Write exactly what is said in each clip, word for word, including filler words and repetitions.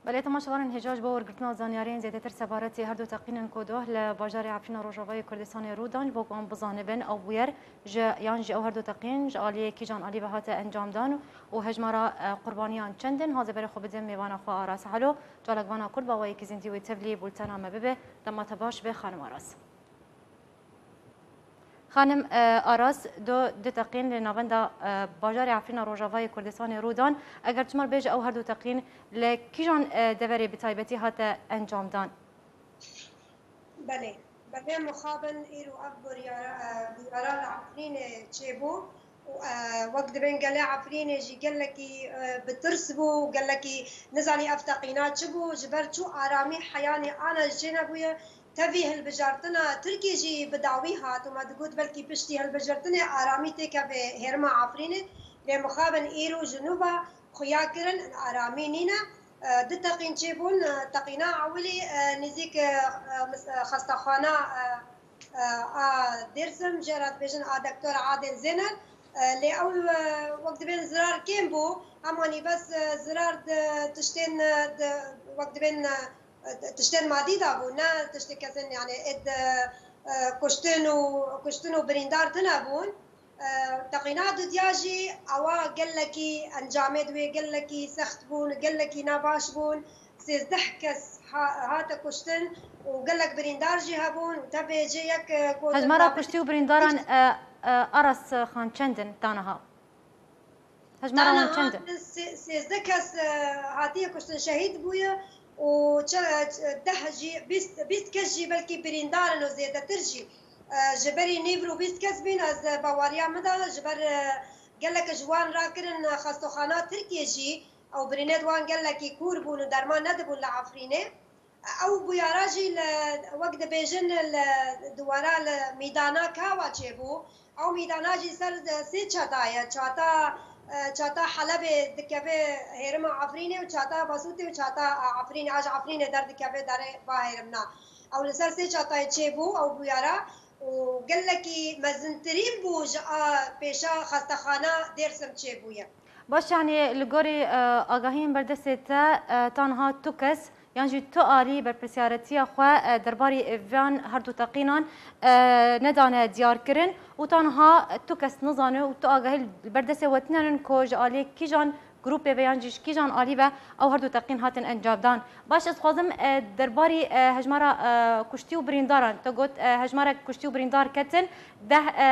Belê, temaşevanên hêja, ji bo wergirtina zanyariyên zêdetir sebaretî her du teqînên ku doh li bajarê Efrîna Rojavayê Kurdistanê rû dan, ji bo ku wan bizanibin, ew bûyer ji, yan jî ew her du teqîn ji aliyê kîjan alî ve hate encamdan û hejmara, e, qurbaniyan çend in, hazê berê xwe bidim mêvana xwe Aras Helo, çalakvana Kurd, bi awayekî zîndî wê tevlî bultena me bibe. Dema te baş be, xanim Aras. Xanim, e, Aras, du, du teqîn li navenda, e, bajarê Efrîna Rojavayê Kurdistanê rû dan. Eger tu me re bêje, ew her du teqîn li kîjan, e, deverê bi taybetî hate encamdan? Belê, belê mixabin îro ev biryara, e, bûyera li Efrînê çêbû û, e, wek dibên gelê Efrînê jî gelekî, e, bi tirs bû, gelekî nizanî ev teqîna çi bû, ji ber çû aramî heyanî ana jî çênebûye. Tevî hilbijartina Tirkiyê jî bi dawî hat û me digot belkî piştî hilbijirtinê aramî têkeve hêrima Efrînê, lê mixabin îro ji nû ve xuya kirin aramî nîne. E, du teqîn çêbûn, e, teqîna ewilî, e, nêzîk, e, e, mis-, e, xestexana, e, e, a Dêrsim, jê re dibêjin a Doktor Adil Zêner. E, lê ew, e, wek dibên zirar kêm bû, hemanî bes, e, zirar di tiştên, e, di, wek dibên, e, tiştên madî de bû, ne tiştê kesin, yani, ê di, e, kuştin û, kuştin û birîndar tune bûn. E, teqîna dudiya jî ewa gelekî encamê di wê gelekî sext bûn, gelekî nebaş bûn. Sêzdeh kes ha-, hate kuştin û gelek birîndar jî hebûn û tevê cê yek, e, ku Hejmara kuştî û birîndaran, e, e, Aras Xan, çend in ta niha? Hejmara wan çend e? Sê-, sêzdeh kes, e, hatiye kuştin, şehîd bûye û çe-, çe-, deh jî, bîst, bîst kes jî belkî birîndar in û zêdetir jî. E, ji berî nîv rû bîst kes bîn, ez, e, baweriya min de ji ber, e, gelek ji wan rakirin, e, xestoxana Tirkiyê jî ew birînê di wan gelekî kûr bûn û derman nedibûn li Efrînê. Ew bûyera jî li, wek dibêjin, li dûwera li mîdana Kawa çêbû. Ew mîdana jî ser sê çata ye. Çata, e, çata Helebê dikeve hêrima Efrînê û çata Basûtê û çata Efrînê, a ji Efrînê derdikeve derê va hêrimna. Ew li ser sê çatayê çêbû, ew bûyera û gelekî mezintirîn bû ji a pêşa xestexana Dêrsim çêbûye. Baş, yanî li gorî, e, agahiyên berdestê te, e, tanha tu kes yan jî tu alî berpirsiyaretiya xwe, e, derbarî van her du teqînan, e, nedane diyarkirin û tanha tu kes nizane û tu agahî li ber destê we tune nin ku ji alî kîjan grûpê ve yan jî ji kîjan alî ve ew her du teqîn hatin encamdan. Baş, ez dixwazim, e, derbarî, e, hejmara, e, kuştî û birîndaran, te got, e, hejmarek kuştî û birîndar ketin, deh, e,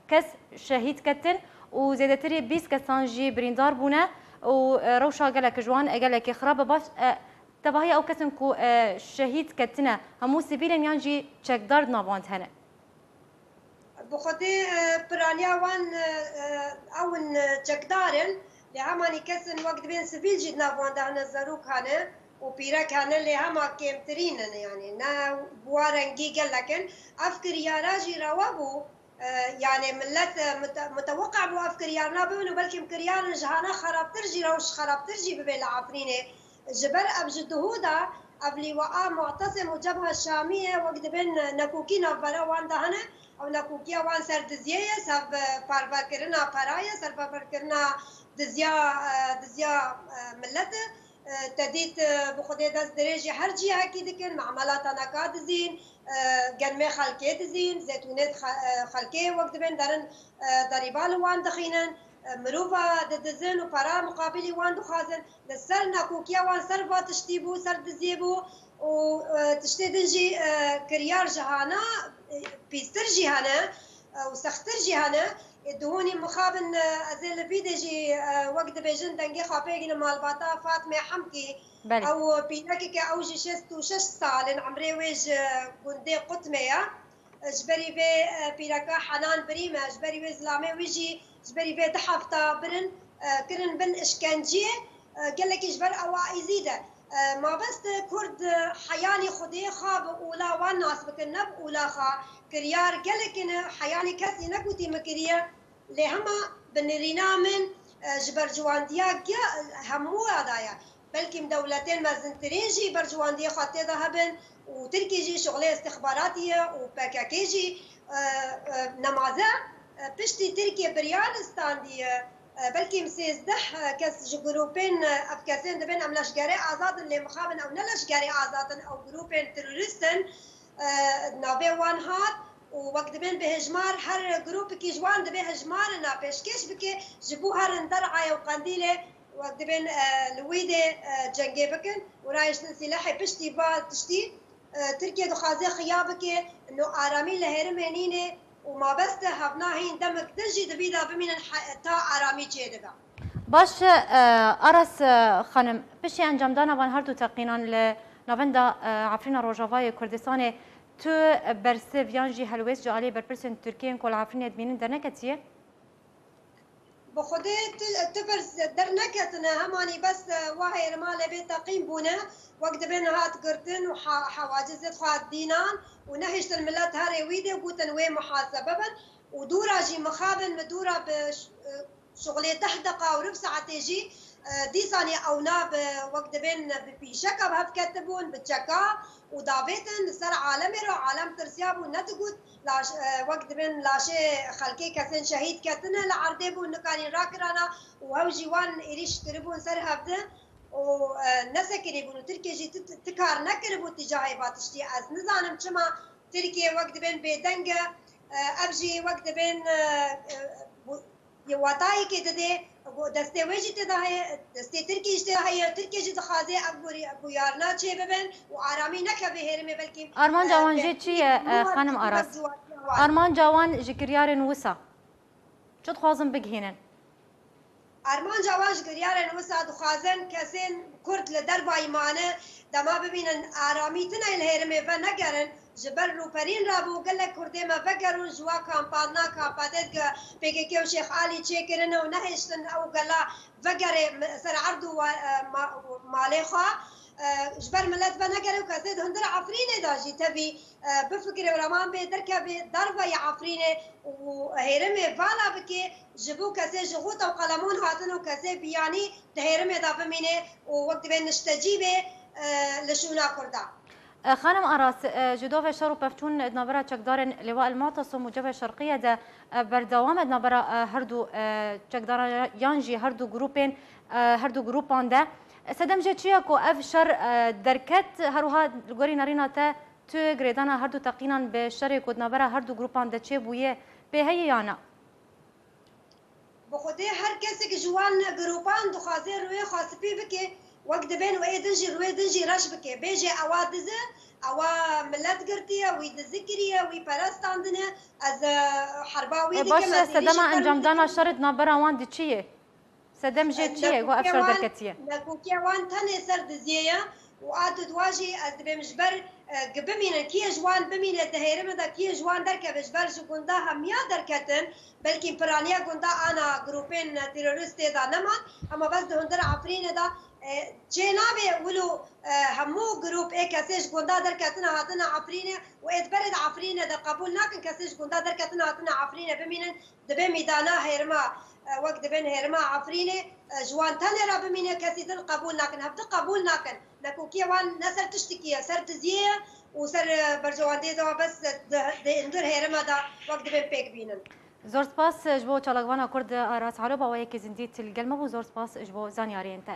kes şehîd ketin û zêdetirî bîst kesan jî birîndar bûne û, e, rewşa gelek ji wan, e, gelekî xirab e. Baş, e, tevahiya ew kesin ku, e, şehîd ketine, hemû sivîl in yan jî çekdar di nav wan de hene? Bi xwedê, e, piraniya wan, e, e, ew in, e, çekdar in, lê hemanî kes in wek dibên sivîl jî di nav wan de hene, zarok hene û pîrek hene, lê hema kêmtirîn in, yanî ne bi wa rengî gelek in. Ev kiryara jî rewa bû, e, yanî millet, e, mute-, muteweqe bû ev kiryarna bibin û belkî em kiryarin ji hana xerabtir jî, rewş xerabtir jî bibe li Efrînê. Ji ber ev ji duhû de ev lîwaa Mu'tesim û Cebha Şamî ye, wek dibên nekokî navbera wan de hene. Ew nekokiya wan ser diziyê ye, ser, e, parvekirina pera ye, ser parvekirina diziya, e, diziya, e, millet e. E, te dît, e, bi xwedê dest dirêjî her cihekî dikin, me'mela teneka dizîn, e, genmê xelkê dizîn, zeytûnê xe-, e, xelkê wek dibên derin, e, derîba li wan dixînin, e, mirova didizin û pera muqabilî wan dixwazin. Li ser nakokiya wan ser va tiştî bû, ser diziyê bû û, e, tiştê din jî, e, kiryar ji hana, e, pîstir jî hene, e, û sextir jî hene. E, dihûnî mixabin, e, ez ê li vî de jî, e, wek dibêjin dengê xwe pê gînim malbata Fatmê Hemkî. Belê. Ew pîrekeke, ew jî şêst û şeş sal in, emrê wê ji gundê Qutmê ye. Ji berî vê, e, pîreka Henan birî me, ji berî wê zilamê wî jî, ji berî vê du hefta birin, e, kirin bin işkenciyê, e, gelekî ji ber ewa Êzîd e. E, mabest Kurd, e, heyanî Xwedê xwe bi ola wan nas bikin, ne bi ola xwe. Kiryar gelek in, heyanî kesî negotî min kiriye. Lê hema bi nirîna min, e, ji berciwandiya ge-, hemû ya de ye. Belkî dewletên mezintirîn jî berciwandiyê xwe tê de hebin û Tirkî jî şixulê istixbaratî ye û P K K jî, e, e, nemaze, e, piştî Tirkiye biryar standiye, E, belkî sêzdeh kes ji grûpên, e, ev kesên dibên em leşgerê azad in, lê mixabin ew ne leşgerê azad in, ew grûpên terorîst in, e, navê wan hat û wek dibên bi hejmar her grûpekî ji wan divê hejmarina pêşkêş bike, ji bo herin derayê û Qendîlê wek dibên, e, li wî dê, e, cengê bikin û rayiştin sîlehê piştî va tiştî. E, Tirkiye dixwaze xiya bike, no aramî li herêmê nîne û mabeste hevna hîn demek din jî di vî de bimînin he-, ta aramî çêdibe. Baş e, Aras e, xanim, piştî encamdana van her du teqînan li navenda e, Efrîna Rojavayê Kurdistanê, tu bersiv yan jî helwêst ji aliyê berpirsên Tirkiyên ku li Efrînê dibînin derneketiye? Bi Xwedê tu, tu bersiv derneketine, hemanî bes, e, wa hêrima lê bê teqîn bûne, wek dibê nihat girtin û ha-, hewacizê xwe dînan û nehiştin milet herê wî dê gotin wê muhasebe bin û dûra jî mixabin min dûra bi ş-, e, şuxulê deh deqa û rib saetê jî, e, dîsanî ewna bi, wek dibên bi pîşeka bi hev ketibûn, bi çeka û davêtin li ser alemê re, alem tirsiya bû, nedigot, laş-, e, wek dibên laşê xelkê kesên şehîd ketine li erdê bûn, nikarîn rakirana û hew jî wan êrîş kiribûn ser hevdin û, e, nesekirîbûn û Tirkiye jî ti, ti kar nekiribû tîcahê va tiştî. Ez nizanim çima Tirkiye wek dibên bêdeng e, e, ev jî wek dibên, e, e, bû-, yê watayekê didê, destê wê jî tê de heye, destê Tirkiyê jî tê de heye, Tirkiye jî dixwaze ev bûrî-, bûyarna çêbibin û aramî nekeve hêrimê belkî, Armanca e, wan jê çi ye, e, xanim Aras? Armanca wan ji kiryarên wisa çi dixwazin bigihînin? Armanca wan ji kiryarên wisa dixwazin kesên Kurd li dervayî mane, dema bibînin aramî tune li hêrimê venegerin, ji ber rûperîn rabû gelek Kurdê me vegerûn ji wa kampana, kampa dê P K K û Şêx Alî çêkirine û nehêştin ew gela vegere mi-, ser erd û wa-, e, ma-, malê xwe. E, ji ber milet venegere û kesê di hundir Efrînê de jî tevî, e, bifikire û reman bê derkeve dervayî Efrînê û hêrimê vala bike, ji bo kesê ji xût ew qeleman hatin û kesê biyanî di hêrimê de bimîne û wek divê niştecî bê, e, li şûna Kurda. E, Xanim Aras, e, ji dovê şer û pevçûn di navbera çekdarên Lêwa El Mu'tesim û Cebhe Şerqiye de, e, berdewam e di navbera, e, her du, e, çekdaran yan jî her du grûpên, e, her du grûpan de. Sedem jê çi ye ku ev şer, e, derket, her wiha li gorî nerîna te tu girêdana her du teqînan bi şerê ku di navbera her du grûpan de çêbûye pê heye ya na? Bi Xwedê her kesek ji wan grûpan dixwaze rûyê xwe spî bike, wek dibên û ê din jî rûyê din jî reş bike. Bêje ewa diz e, ewa milet girtiye, wî dizi kiriye, wî pere standine, ez, e, herba wî E, dikim, baş e, ez êrîşê sedema ser wî encamdana dikim. Şerê di navbera wan de çi ye? Sedem jê çi ye ku ev şer derketiye? Nekokê wan tenê ser diziyê ye û a didwa jî ez dibêm ji ber, e, gi bimînin, kiyê ji wan bimîne di hêrime de, kiyê ji wan derkeve, ji ber ji gunda hemiya derketin, belkî piraniya gunda ana grûpên terorîst tê de neman, hema bes di hundir Efrînê de, e, çê nabe wilo, e, hemû grûp ê kesê ji gunda derketine hatine Efrînê û ê di berê de Efrînê de qebûl nakin kesê ji gunda derketine hatine Efrînê bimînin. Dibê mîdana hêrima, e, wek dibên hêrima Efrînê, e, ji wan tenê re bimîne, kesî din qebûl nakin. Hevdi qebûl nakin. Nekokiyê wan ne ser tiştikî ye, ser diziyê ye û ser, e, berjewendiyê de bes, e, di, di hundir hêrima de wek dibên pêk bînin. Zor spas ji bo çalakvana Kurd Aras Alo, bi awayekî zindî til gel me bû. Zor spas ji bo zanyariyên te.